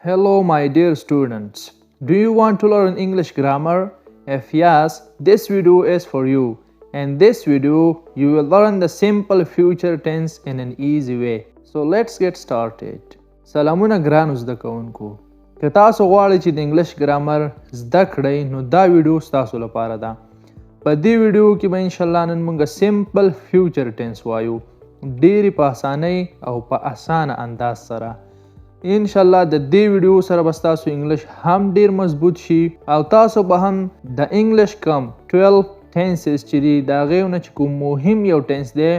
Hello my dear students. Do you want to learn English grammar? If yes, this video is for you. In this video, you will learn the simple future tense in an easy way. So let's get started. سلامونه ګرانو زده کوونکو، که تاسو غواړئ چې د انګلیش ګرامر زده کړئ نو دا ویډیو ستاسو لپاره ده. په دې ویډیو کې به انشاءالله نن موږ simple future tense وایو، ډېرې په اسانۍ او په اسانه انداز سره. انشاءالله د دې ویډیو سره به ستاسو انګلیش هم ډیر مضبوط شي او تاسو به هم د انګلیش کوم 12 tenses چې دي د هغې نه چې کوم مهم یو tense دی،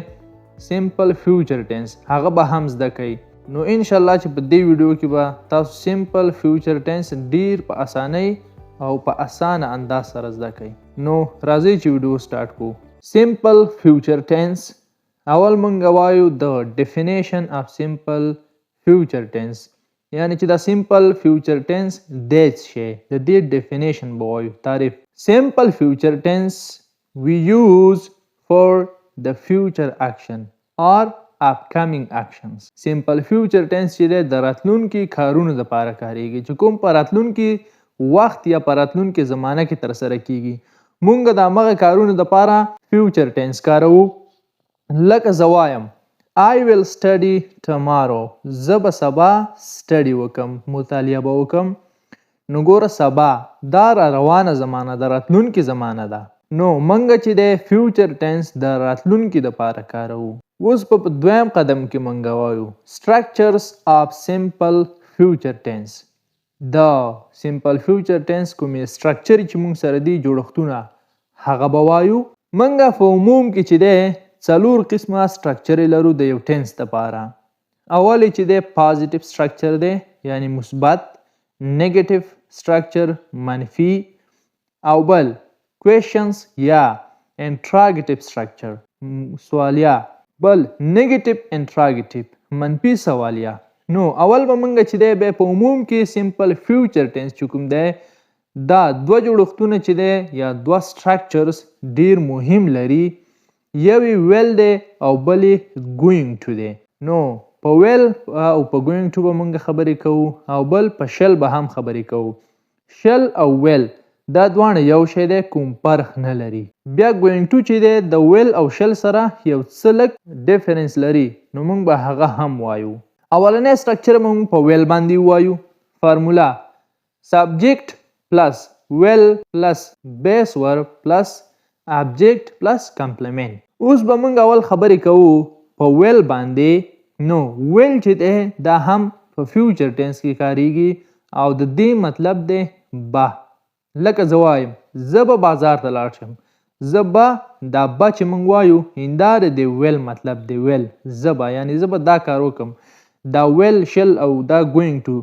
simple future tense، هغه به هم زده کوئ. نو انشاءالله چې په دې ویډیو کې به تاسو simple future tense ډیر په اسانۍ او په اسانه انداز سره زده کوئ. نو راځئ چې ویډیو سټارټ کړو. Simple future tense، اول مونږ وایو د definition of simple future tense، یعنی چې دا simple future tense دی څه شی، د دې definition به وایو، تعریف. Simple future tense we use for the future action or upcoming actions. Simple future tense چې دی د راتلونکي کارونو دپاره کاریږي، چې کوم په راتلونکي وخت یا په راتلونکي زمانه کې ترسره کیږي، مونږ د همغه کارونو دپاره future tense کاروو. لکه زه وایم I will study tomorrow، زه به سبا study وکم، مطالعه به وکم. نو ګوره، سبا دا را روانه زمانه ده، راتلونکې زمانه ده. نو مونږ چې دی future tense د راتلونکي دپاره کاروو. اوس په دویم قدم کې مونږ وایو structures of simple future tense. د simple future tense کومې structure چې مونږ سره دي، جوړښتونه، هغه به وایو. مونږ په عموم کې چې دی څلور قسمه structure لرو د یو tense دپاره. اول چې دی positive structure دی، یعنی مثبت، negative structure منفي، او بل questions یا interrogative structure سوالیه، بل negative interrogative منفي سوالیه. نو اول به مونږ چې دی بیا په عموم کې simple future tense چې کوم دی، دا دوه جوړښتونه چې دی یا دوه structures ډیر مهم لري. یو یې will دی او بل یې going to دی. نو په will او په going to به مونږ خبرې کوو او بل په shall به هم خبرې کوو. Shall او will دا دواړه یو شی دی، کوم فرق نه لري. بیا going to چې دی د will او shall سره یو څه لږ difference لري، نو مونږ به هغه هم وایو. اولنی structure مونږ په will باندې وایو. Formula: subject plus will plus base verb plus object plus complement. اوس به مونږ اول خبرې کوو په will باندې. نو will چې دی دا هم په future tense کې کاریږي او د دې مطلب دی به. لکه زه وایم زه به بازار ته لاړ شم. زه به، دا به چې مونږ وایو دا د دې will مطلب دی. Will، زه به، یعنی زه به دا کار وکم. دا will، shall او دا going to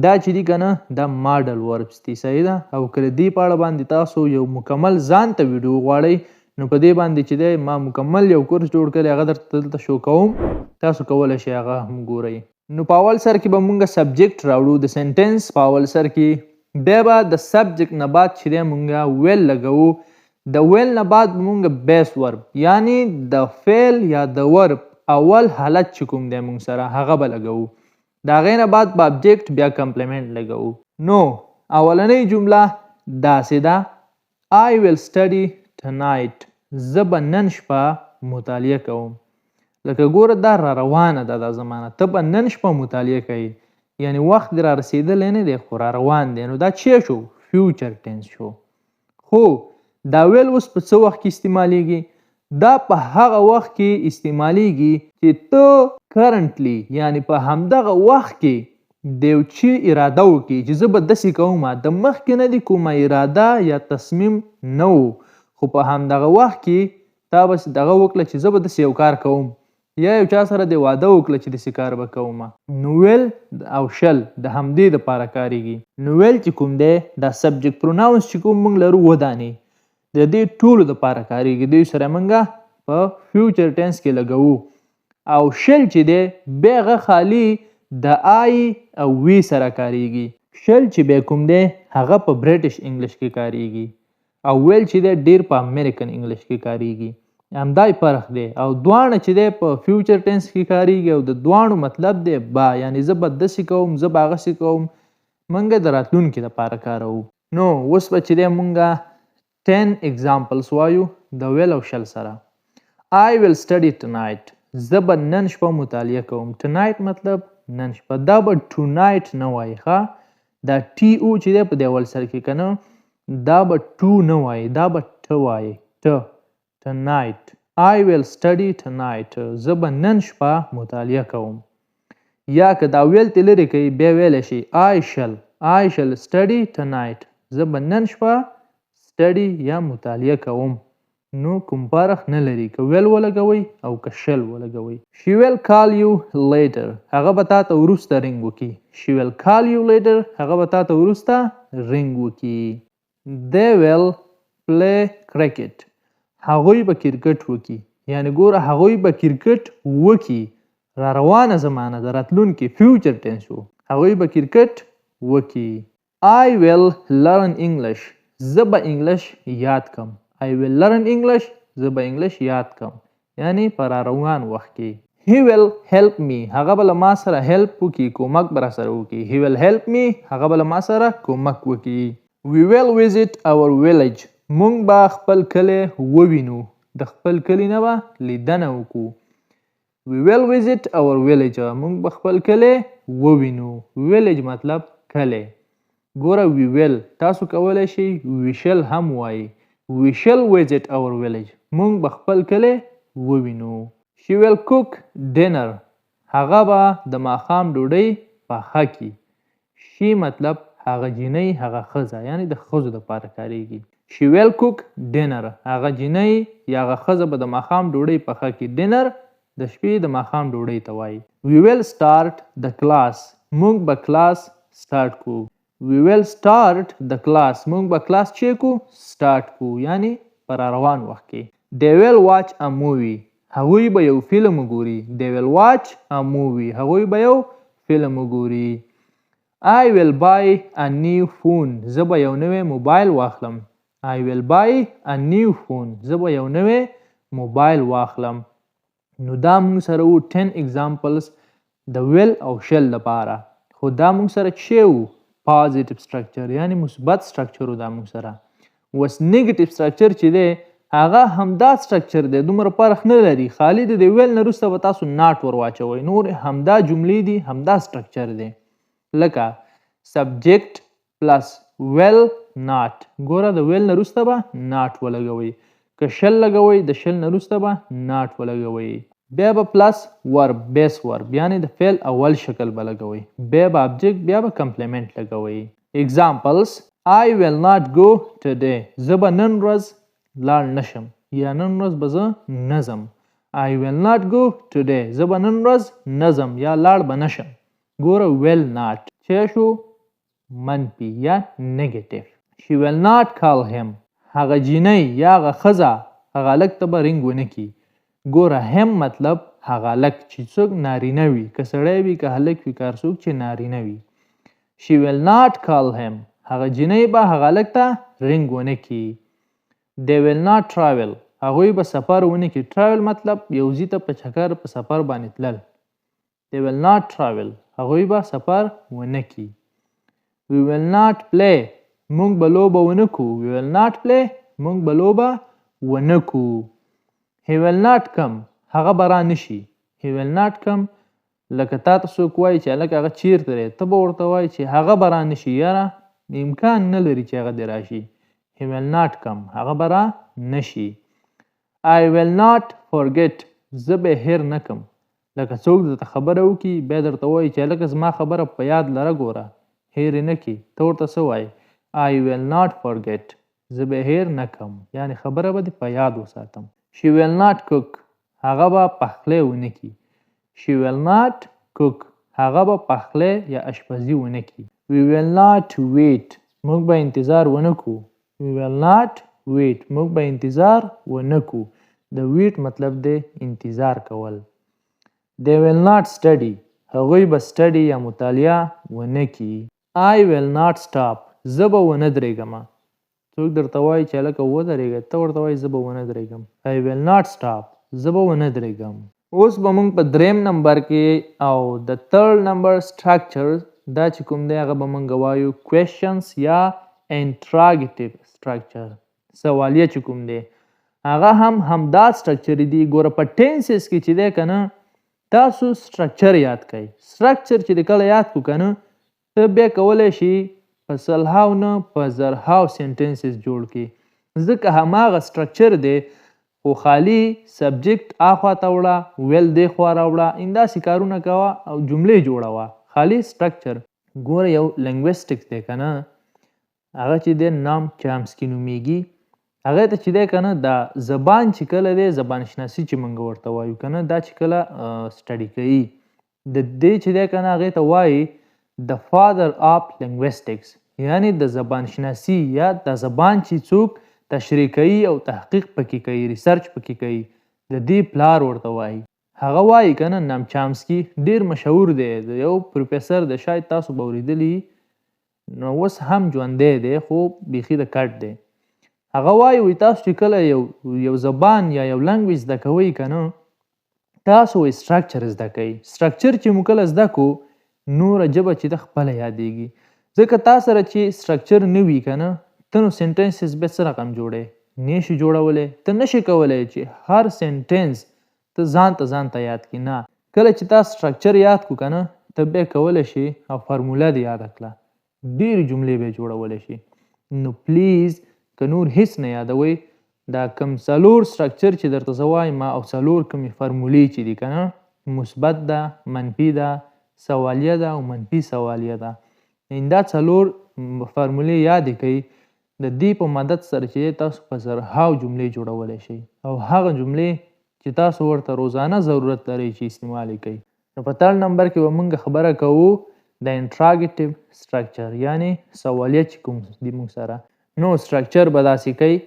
دا چې دي که نه، دا modal verbs دي، صحیح ده؟ او که د دې په اړه باندې تاسو یو مکمل ځان ته ویډیو غواړئ، نو په دې باندې چې دی ما مکمل یو کورس جوړ کړی، هغه درته دلته شو کوم، تاسو کولی شئ هغه هم ګورئ. نو په اول سر کې به مونږ subject راوړو د sentence په اول سر کې. بیا به د subject نه بعد چې دی مونږ will لګوو. د will نه بعد به مونږ base verb، یعنی د فعل یا د verb اول حالت چې کوم دی مونږ سره، هغه به لګوو. د هغې نه بعد به object، بیا complement لګوو. نو اولنۍ جمله داسې ده: I will study tonight، زه به نن شپه مطالعه کوم. لکه ګوره، دا را روانه ده دا زمانه، ته به نن شپه مطالعه کوي، یعنی وخت دې را رسېدلی نه دی خو را روان دی. نو دا چی شو؟ Future tense شو. خو دا will اوس په څه وخت کې استعمالیږي؟ دا په هغه وخت کې استعمالیږي چې ته currently، یعنی په همدغه وخت کې د یو چی اراده وکړي چې زه به داسې کوم. د مخکې نه دې کومه اراده یا تصمیم نه و، خو په همدغه وخت کې تا بس دغه وکړه چې زه به داسې یو کار کوم، یا یو چا سره دې وعده وکړه چې داسې کار به کوم. نو will او shall د همدې دپاره کاریږي. نو will چې کوم دی، دا subject pronouns چې کوم موږ لرو ودانې، د دې ټولو دپاره کاریږي، دوی سره موږ په future tense کې لګوو. او shall چې دی بیا هغه خالي د I او we سره کاریږي. Shall چې بیا کوم دی هغه په British English کې کاریږي او will چې دی ډیر په American English کې کاریږي. همدا یې فرق دی. او دواړه چې دی په future tense کې کاریږي او د دواړو مطلب دی با، یعنی زه به داسې کوم، زه به هغسې کوم. مونږ د راتلونکي لپاره کاروو. نو اوس به چې دی مونږ 10 examples وایو د will او shall سره. I will study tonight. زه به نن شپه مطالعه کوم. Tonight مطلب نن شپه. دا به tonight نه وایي، ښه؟ دا ټي او چې دی په دې اول سر کې که نه، دا به ټو نه وایي، دا به ټ وایي. ټ، tonight. I will study tonight. زه به نن شپه مطالعه کوم. یا که دا ویل ته لرې کوي بیا ویلی شي I shall. I shall study tonight. زه به نن شپه study یا مطالعه کوم. نو کوم فرق نه لري که will ولګوئ او که shall ولګوئ. She will call you later. هغه به تا ته وروسته رینګ وکړي. She will call you later. هغه به تا ته وروسته رینګ وکړي. They will play cricket. هغوی به کرکټ وکړي. یعنی ګوره هغوی به کرکټ وکړي. را روانه زمانه ده، راتلونکې future tense وو. هغوی به کرکټ وکړي. I will learn English. زه به انګلش یاد کم. I will learn English. زه به انګلش یاد کم، یعنی په را روان وخت کې. He will help me. هغه به له ما سره help وکړي، کومک به راسره وکړي. He will help me. هغه به له ما سره کومک وکړي. We will visit our village. مونږ به خپل کلی ووینو، د خپل کلي نه به لیدنه وکړو. We will visit our village. مونږ به خپل کلی ووینو. Village مطلب کلی. ګوره we will تاسو کولی شئ we shall هم وایي. We shall visit our village. مونږ به خپل کلی ووینو. She will cook dinner. هغه به د ماښام ډوډۍ پخه کړي. She مطلب هغه جینۍ، هغه ښځه، یعنی د ښځو دپاره کاریږي. She will cook dinner. هغه جینۍ یا هغه ښځه به د ماښام ډوډۍ پخه کړي. Dinner د شپې د ماښام ډوډۍ ته وایي. We will start the class. مونږ به کلاس سټارټ کو. We will start the class. مونږ به کلاس چې کو؟ سټارټ کو، یعنی په را روان وخت کې. They will watch a movie. هغوی به یو فلم وګوري. They will watch a movie. هغوی به یو فلم وګوري. I will buy a new phone. زه به یو نوی موبایل واخلم. I will buy a new phone. زه به یو نوی موبایل واخلم. نو دا مونږ سره وو 10 examples د will او shall لپاره. خو دا مونږ سره چې وو positive structure، یعنی مثبت structure و دا مونږ سره. اوس negative structure چې دی هغه همدا structure دی، دومره فرق نه لري. خالي د دې will نه وروسته به تاسو not ور واچوئ، نور همدا جملې دي، همدا structure دی. لکه subject plus will not. ګوره د will نه وروسته به not ولګوئ، که shall لګوئ د shall نه وروسته به not ولګوئ. بیا به plus verb، base verb، یعنی د فعل اول شکل به لګوئ. بیا به object، بیا به complement لګوئ. Examples: I will not go today. زه به نن ورځ لاړ نشم، یا نن ورځ به زه نه ځم. I will not go today. زه به نن ورځ نه ځم یا لاړ به نشم. ګوره will not چې شو منفي یا negative. She will not call him. هغه جینۍ یا هغه ښځه هغه هلک ته به رینګ ونه کړي. ګوره him مطلب هغه هلک چې څوک نارینه وي، که سړی وي که هلک وي، که هر څوک چې نارینه وي. She will not call him. هغه جینۍ به هغه هلک ته رینګ ونه کړي. They will not travel. هغوی به سفر ونه کړي. Travel مطلب یو ځای ته په چکر په سفر باندې تلل. They will not travel. هغوی به سفر ونه کړي. We will not play. مونږ به لوبه ونه کړو. We will not play. مونږ به لوبه ونه کړو. He will not come. هغه به را نشي. He will not come. لکه تا ته څوک وایي چې هلک هغه چیرته دی، ته به ورته وایي چې هغه به را نشي. یاره امکان نه لري چې هغه دې راشي. He will not come. هغه به را نشي. I will not forget. زه به هېر نه کړم. لکه څوک درته خبره وکړي بیا درته وایي چې هلکه زما خبره په یاد لره، ګوره هېر یې نه کړي. ته ورته څه وایې؟ I will not forget. زه به هېر نه کړم، یعنی خبره به دې په یاد وساتم. She will not cook. هغه به پخلی ونه کړي. She will not cook. هغه به پخلی یا اشپزي ونه کړي. We will not wait. موږ به انتظار ونه کړو. We will not wait. موږ به انتظار ونه کړو. د wait مطلب دی انتظار کول. They will not study. هغوی به study یا مطالعه ونه کړي. I will not stop. زه به ونه درېږم. څوک درته وایي چې هلکه ودرېږه، ته ورته وایې زه به ونه درېږم. I will not stop. زه به ونه درېږم. اوس به موږ په دریم نمبر کې او د third number structure دا چې کوم دی هغه به مونږ وایو کوېشنز یا انټراګیټیو سټرکچر، سوالیه چې کوم دی هغه هم همدا سټرکچر دی. ګوره په ټینسز کې چې دی که نه تاسو سټرکچر یاد کړئ. سټرکچر چې د کله یاد کو که نه ته بیا کولی شي په سلهاو نه په زرهاو سنټنسز جوړ کړي، ځکه هماغه سټرکچر دی خو خالی سبجیکټ اخوا ته وړه، ویل دې خوا راوړه، همداسې کارونه کوه او جملې جوړوه، خالی سټرکچر. ګوره یو لینګویسټکس دی که نه هغه چې دی نام چامسکي نومیږي، هغه ته چې دی که نه دا زبان چې کله دی زبان شناسي چې موږ ورته وایو که نه دا چې کله سټډي کوي د دې چې دی که نه هغې ته وایي د فادر آف لینګویسټکس، یعنی د زبان شناسي یا د زبان چې څوک تشریح کوي او تحقیق پکې کوي، ریسرچ پکې کوي، د دې پلار ورته وایي. هغه وایي که نه نام چامسکي ډېر مشهور دی، د یو پروفیسر دی، شاید تاسو به اورېدلي، نو اوس هم ژوندی دی خو بیخي د کټ دی. هغه وایي وایي تاسو چې کله یو زبان یا یو لنګویج زده کوئ که نه تاسو وایي سټرکچر زده کوئ. سټرکچر چې مو کله زده کو نوره ژبه چې ده خپله یادېږي، ځکه تا سره چې سټرکچر نه وي که نه ته نو سنټنسز بیا څه رقم جوړې نه شي جوړولی، ته نه شې کولی چې هر سنټنس ته ځان ته ځان ته یاد کړې. نه، کله چې تا سټرکچر یاد کو که نه ته بیا کولی شې او فارموله دې یاده کړه، ډېرې جملې بیا جوړولی شې. نو پلیز که نور هیڅ نه یادوئ دا کوم څلور سټرکچر چې درته زه وایم او څلور کومې فارمولې چې دي که نه، مثبت ده، منفي ده، سوالیه ده او منفي سوالیه ده، دا څلور فارمولې یادې کړئ. د دې په مدد سره چې تاسو په زرهاو جملې جوړولی شئ او هغه جملې چې تاسو ورته روزانه ضرورت لرئ چې استعمال یې کړئ. نو په تھرډ نمبر کې به موږ خبره کوو د انټراګیټیو سټرکچر، یعنی سوالیه چې کوم دي موږ سره. نو سټرکچر به داسې کوي،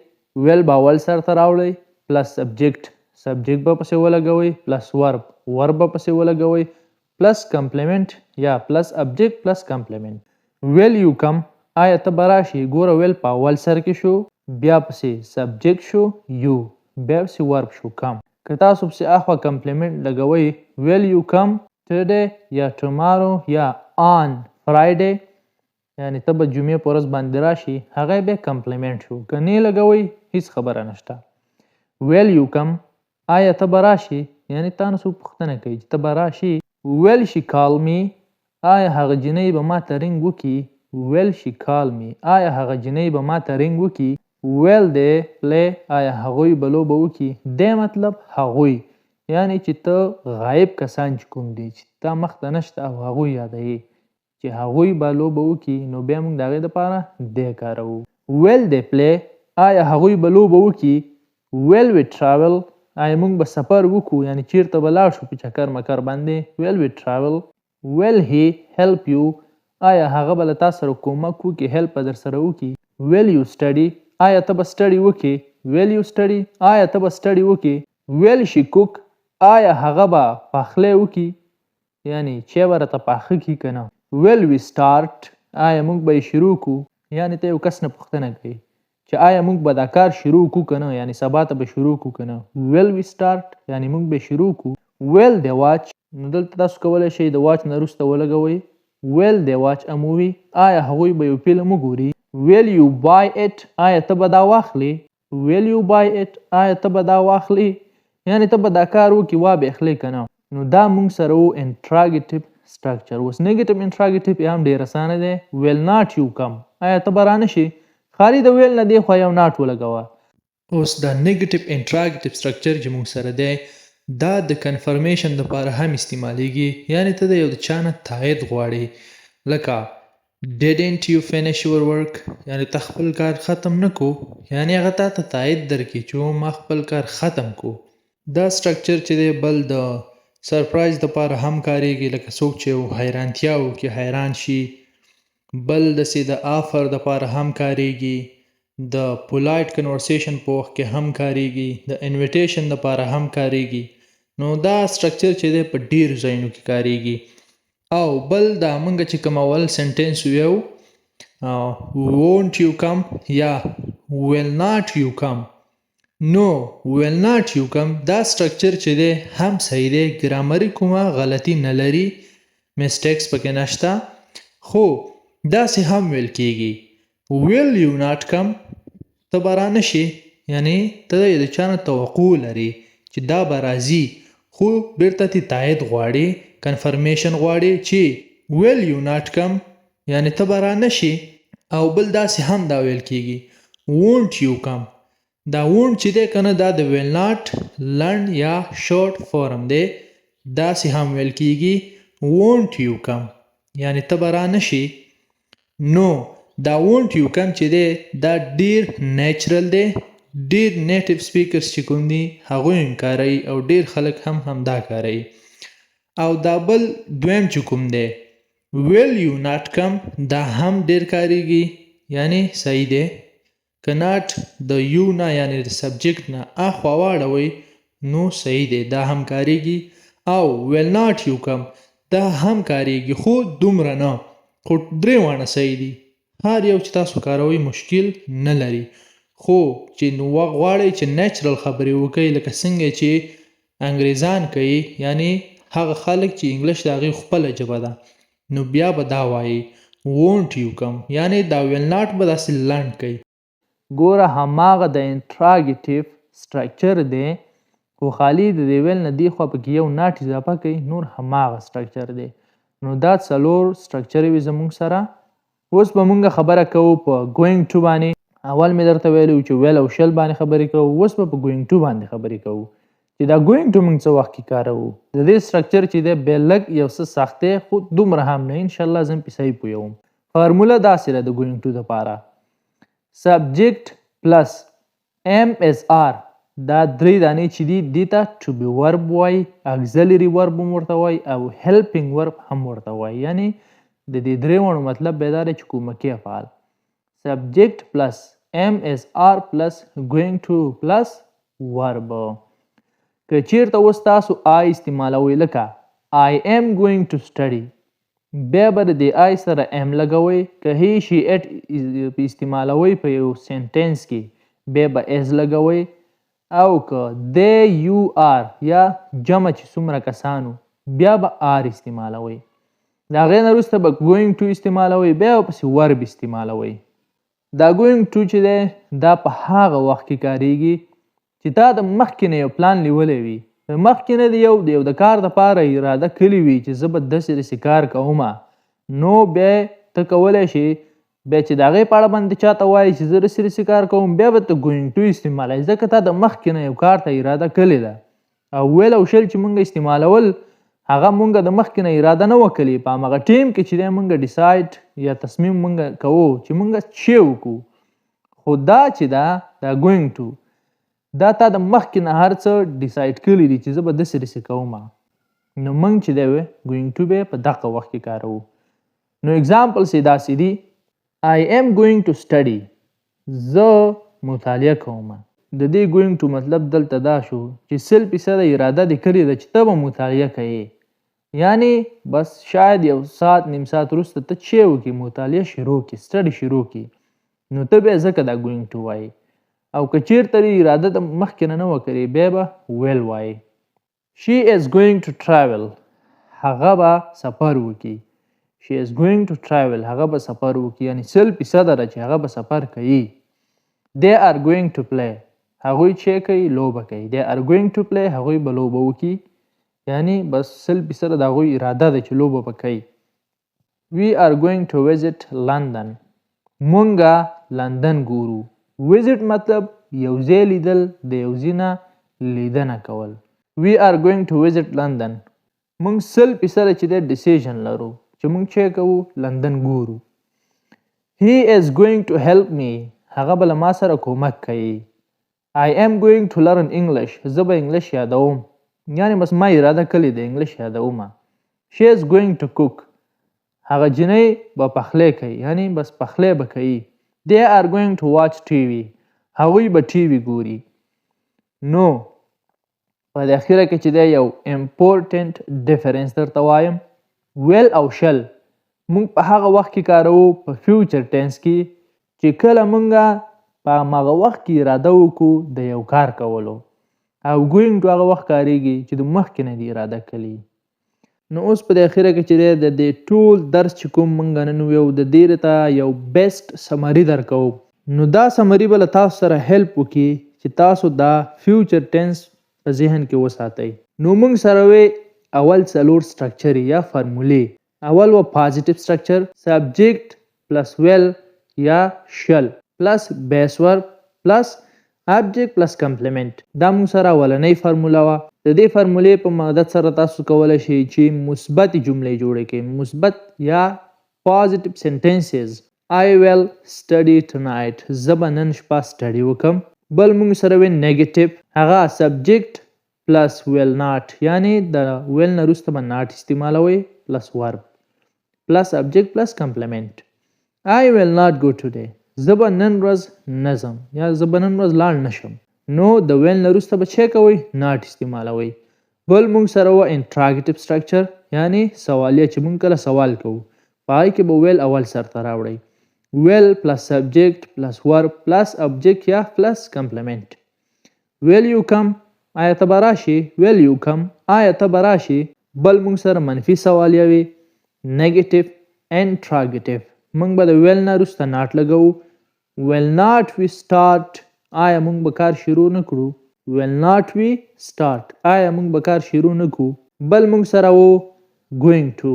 ویل به اول سر ته راوړئ، پلس سبجیکټ، سبجیکټ به پسې ولګوئ، پلس ورب، ورب به پسې ولګوئ، پلس کمپلیمنټ یا پلس ابجیکټ پلس کمپلیمنټ. ویل یو کم، آیا ته به راشې؟ ګوره ویل په اول سر کې شو، بیا پسې سبجیکټ شو یو، بیا پسې ورب شو کم. که تاسو پسې اخوا کمپلیمنټ لګوئ ویل یو کم ټوډے یا ټمارو یا آن فرایډے، یعنی ته به جمعې په ورځ باندې راشي، هغه بیا کمپلیمنټ شو. که نه لګوئ هیڅ خبره نشته. ویل یو کم، آیا ته به راشې؟ یعنی تا نه څوک پوښتنه کوي چې ته به راشې. ویل شي کال می، آیا هغه جینۍ به ما ته رینګ وکړي؟ ویل شي کال می، آیا هغه جینۍ به ما ته رینګ وکړي؟ ویل دی پلی، آیا هغوی به لوبه وکړي؟ دی مطلب هغوی، یعنی چې ته غایب کسان چې کوم دي چې تا مخته نشته او هغوی یادوي چې هغوی به لوبه وکړي، نو بیا موږ د هغې دپاره دی کاروو. ویل دی پلی، آیا هغوی به لوبه وکړي؟ ویل وی ټراول، آیا موږ به سفر وکړو، یعنی چیرته به لاړ شو په چکر مکر باندې؟ ویل وی ټراول. ویل هی هیلپ یو، آیا هغه به له تا سره کومک وکړي، هیلپ به در سره وکړي؟ ویل یو سټډي، آیا ته به سټډي وکړې؟ ویل یو سټډي، آیا ته به سټډي وکړې؟ ویل شي کوک، آیا هغه به پخلی وکړي، یعنی چای به راته پاخه کړي که نه؟ ویل وی سټارټ، آیا موږ به یې شروع کړو، یعنی ته یو کس نه پوښتنه کوې چې آیا موږ به دا کار شروع کړو که نه، یعنی سبا ته به شروع کړو که نه؟ ویل وی سټارټ، یعنی موږ به شروع کړو. ویل دی واچ، نو دلته تاسو کولی شئ د واچ نه وروسته ولګوئ. ویل دی واچ ا مووي، آیا هغوی به یو فلم وګوري؟ ویل یو بای اټ، آیا ته به دا واخلې؟ ویل یو بای اټ، آیا ته به دا واخلې؟ یعنی ته به دا کار وکړې، وا به اخلې که نه؟ نو دا موږ سره و انټراګیټیو سټرکچر. اوس نیګیټیو انټراګیټیو یې هم ډېر اسانه دی. ویل ناټ یو کم، آیا ته به رانه شې؟ خالي د ویل نه دې خوا یو ناټ ولګوه. اوس دا نیګیټیو انټراګیټیو سټرکچر چې موږ سره دی دا د کنفرمیشن دپاره هم استعمالیږي، یعنی ته د یو د چا نه تایید غواړې، لکه didn't you finish your work، یعنی ته خپل کار ختم نه کو، یعنی هغه تا ته تایید درکړي چې ما خپل کار ختم کو. دا سټرکچر چې دی بل د سرپرایز دپاره هم کاریږي، لکه څوک چې یو حیرانتیا وکړي، حیران شي. بل داسې د آفر دپاره هم کاریږي، د پولایټ کنورسیشن په وخت کې هم کاریږي، د انویټیشن دپاره هم کاریږي. نو دا سټرکچر چې دی په ډیرو ځایونو کې کاریږي. او بل دا موږ چې کوم اول سنټنس ویو won't you come یا will not you come، نو will not you come دا سټرکچر چې دی هم صحیح دی، ګرامري کومه غلطي نه لري، میسټیکس پکې نشته. خو داسې هم ویل کیږي Will you not come؟ ته به رانه شې، یعنې ته د چا نه توقع لرې چې دا به راځي، خو بیرته ترې تایید غواړې، کنفرمیشن غواړې چې Will you not come؟ یعنې ته به رانه شې. او بل داسې هم دا ویل کیږي Won't you come؟ دا won't چې دی کنه دا د will not لنډ یا شارټ فارم دی، داسې هم ویل کیږي Won't you come؟ یعنې ته به رانه شې. نو دا won't you come چې دی دا ډیر نیچرل دی، ډیر نیټیو سپیکرز چې کوم دي هغوی هم کاروي او ډیر خلک هم همدا کاروي. او دا بل دویم چې کوم دی will you not come دا هم ډیر کاریږي، یعنی صحیح دی. که not د you نه یعنی د subject نه اخوا واړوئ نو صحیح دی، دا هم کاریږي. او will not you come دا هم کاریږي، خو دومره نه، خو درې واړه صحیح دي. هر یو چې تاسو کاروئ مشکل نه لري، خو چې نو غواړئ چې نیچرل خبرې وکړئ لکه څنګه چې انګریزان کوي، یعنی هغه خلک چې انګلیش د هغوی خپله ژبه ده، نو بیا به دا وایي won't you come، یعنی دا will not به داسې لنډ کوي. ګوره هماغه د انټراګیټیو سټرکچر دی، خو خالي د دې will نه دې خوا پکې یو not اضافه کوي، نور هماغه سټرکچر دی. نو دا څلور سټرکچر وي زموږ سره. اوس به مونږ خبره کوو په going to باندې. اول مې درته ویلي وو چې will او shall باندې خبرې کوو، اوس به په going to باندې خبرې کوو چې دا going to مونږ څه وخت کې کاروو. د دې سټرکچر چې دی بیا لږ یو څه سخت دی، خو دومره هم نه، انشاءالله زه هم پې صحیح پوهوم. فارموله داسې ده د going to دپاره: subject plus am is are، دا درې دانې چې دي دې ته to be verb وایي، auxiliary verb هم ورته وایي او helping verb هم ورته وایي. یعنی د دې درې واړو مطلب به دا دی چې کومکي افعال. Subject plus am is are plus going to plus verb. که چیرته اوس تاسو I استعمالوئ لکه I am going to study، بیا به د دې I سره am لګوئ. که he she it استعمالوئ په یو sentence کې بیا به is لګوئ، او که they you are یا جمع چې څومره کسانو بیا به are استعمالوئ. د هغې نه وروسته به going to استعمالوئ، بیا به پسې verb استعمالوئ. دا going to چې دی دا په هغه وخت کې کاریږي چې تا د مخکې نه یو پلان نیولی وي، د مخکې نه د یو د کار دپاره اراده کړې وي چې زه به داسې داسې کار کوم، نو بیا ته کولی شې بیا چې د هغې په اړه باندې چاته وایي چې زه داسې داسې کار کوم، بیا به ته going to استعمالوې، ځکه تا د مخکې نه یو کار ته اراده کړې ده. او will او shall چې مونږ استعمالول هغه مونږ د مخکې نه اراده نه وه کړې، په هماغه ټایم کې چې دی مونږ decide یا تصمیم مونږ کوو چې مونږ څه وکړو. خو دا چې ده دا going to دا تا د مخکې نه هر څه decide کړي دي چې زه به داسې داسې کوم، نو مونږ چې دی going to به په دغه وخت کې کاروو. نو examples یې داسې دي: I am going to study، زه مطالعه کوم. د دې going to مطلب دلته دا شو چې 100% اراده دې کړې ده چې ته به مطالعه کوې، یعنی بس شاید یو ساعت نیم ساعت وروسته ته چې وکړې مطالعه شروع کړې، study شروع کړې، نو ته بیا ځکه دا going to وایې. او که چیرته دې اراده د مخکې نه نه وه کړې بیا به will وایې. She is going to travel، هغه به سفر وکړي. She is going to travel، هغه به سفر وکړي، یعنی 100% ده چې هغه به سفر کوي. They are going to play، هغوی چې کوي لوبه کوي. They are going to play، هغوی به لوبه وکړي، یعنی بس 100% د هغوی اراده ده چې لوبه به کوي. We are going to visit London، مونږه لندن ګورو. Visit مطلب یو ځای لیدل، د یو ځای نه لیدنه کول. We are going to visit London، مونږ 100% چې دی decision لرو چې مونږ چې کوو لندن ګورو. He is going to help me، هغه به له ما سره کومک کوي. I am going to learn English، زه به انګلیش یادوم، یعنی بس ما اراده کړې ده انګلیش یادوم. She is going to cook، هغه جینۍ به پخلی کوي، یعنی بس پخلی به کوي. They are going to watch TV، هغوی به ټي وي ګوري. نو په دې اخیره کې چې دی یو important difference درته وایم، will او shall مونږ په هغه وخت کې کاروو په future tense کې چې کله مونږ په هماغه وخت کې اراده وکړو د یو کار کولو، او going to هغه وخت کاریږي چې د مخکې نه دې اراده کړې. نو اوس په دې اخیره کې چې دی د دې ټول درس چې کوم مونږ نن ویو د دې ته یو best summary درکوو. نو دا summary به له تاسو سره help وکړي چې تاسو دا future tense په ذهن کې وساتئ. نو مونږ سره وی اول څلور structure یا فارمولې. اول و positive structure، subject plus will یا shall plus base verb plus object plus complement. دا موږ سره اولنۍ فارموله وه. د دې فارمولې په مدد سره تاسو کولی شئ چې مثبتې جملې جوړې کړئ، مثبت یا positive sentences. I will study tonight، زه به نن شپه study وکم. بل موږ سره وی negative، هغه subject plus will not، یعنی د will نه وروسته به not استعمالوئ plus verb plus object plus complement. I will not go today، زه به نن ورځ نه ځم یا زه به نن ورځ لاړ نه شم. نو د will نه وروسته به څه کوئ؟ not استعمالوئ. بل موږ سره وه interrogative structure، یعنی سوالیه، چې موږ کله سوال کوو په هغې کې به will اول سرته راوړئ. Will plus subject plus verb plus object یا plus complement. Will you come، آیا ته به راشې؟ Will you come، آیا ته به راشې؟ بل موږ سره منفي سوالیه وي، negative interrogative. موږ به د will نه وروسته not لګوو. Will not we start، آیا موږ به کار شروع نه کړو؟ Will not we start، آیا موږ به کار شروع نه کړو؟ بل موږ سره وو going to.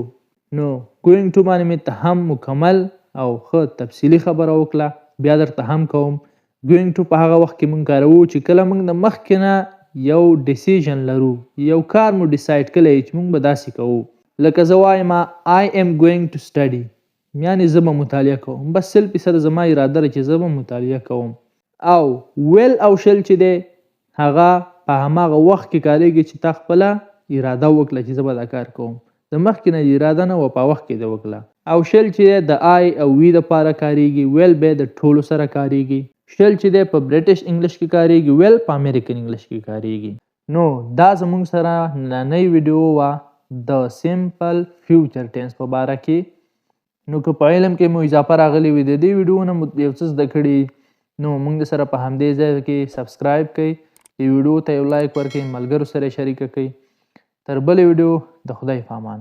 نو going to باندې مې ته هم مکمل او ښه تفصیلي خبره وکړه، بیا درته هم کوم. Going to په هغه وخت کې موږ کاروو چې کله موږ د مخکې نه یو decision لرو، یو کار مو decide کړی چې موږ به داسې کوو. لکه زه وایم I am going to study، یعنی زه به مطالعه کوم، بس 100% زما اراده ده چې زه به مطالعه کوم. او will او shall چې دی هغه په هماغه وخت کې کارېږي چې تا خپله اراده وکړه چې زه به دا کار کوم، د مخکې نه اراده نه وه، په وخت کې دې وکړه. او shall چې دی د I او we دپاره کارېږي، will بیا د ټولو سره کارېږي. Shall چې دی په British English کې کارېږي، will په American English کې کارېږي. نو دا زموږ سره نننۍ ویډیو وه د simple future tense په باره کې. نو که په علم کې مو اضافه راغلې وي، د دې ویډیو نه مو یو څه زده کړي، نو موږ سره په همدې ځای کې subscribe کړئ، دې ویډیو ته یو like ورکړئ، ملګرو سره شریکه کړئ. تر بلې ویډیو د خدای په امان.